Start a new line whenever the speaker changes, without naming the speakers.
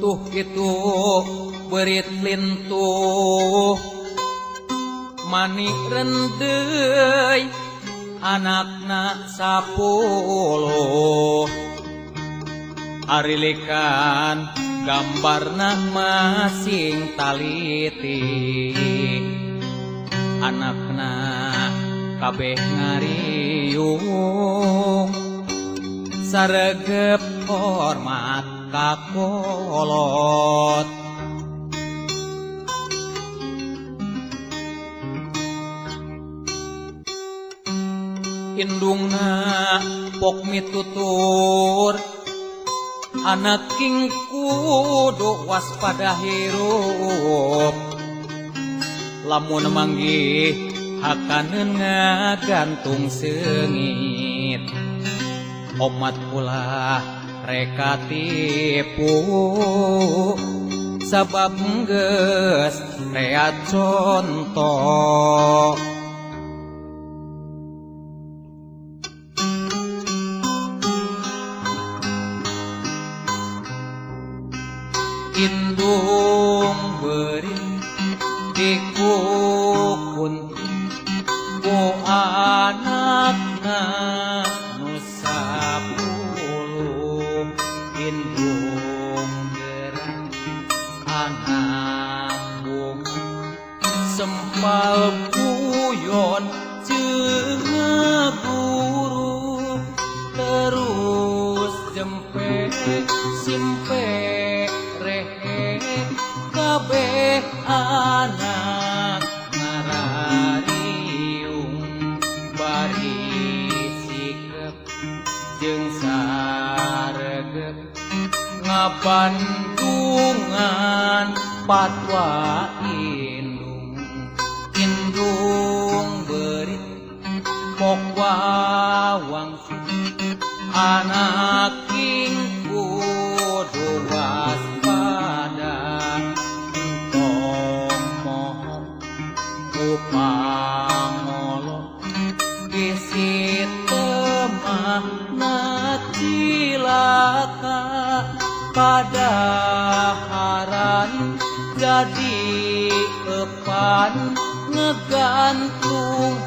Duh kitu beurit lintuh mani rendeuy anakna 10 arilikan gambarna masing taliti anakna kabeh ngariung saregep hormat ka kolot. Indungna pok mitutur anak king kudu waspada hirup lamun manggih hakaneun ngagantung seungit omat ulah reka tipu sabab geus rea contoh. Indung beurit dikukun ku anakna nu 10 indung gerang anak bunga sempal guyon jeung ngaguru terus jempe simpe rehe kabeh anak ngarariung bari sikep jeung saregep ngabandungan patwa indung indung beurit pok wawangsit anak king kudu waspada entong moho ku pangolo bisi temahna cilaka padaharan jadi epan ngegantung.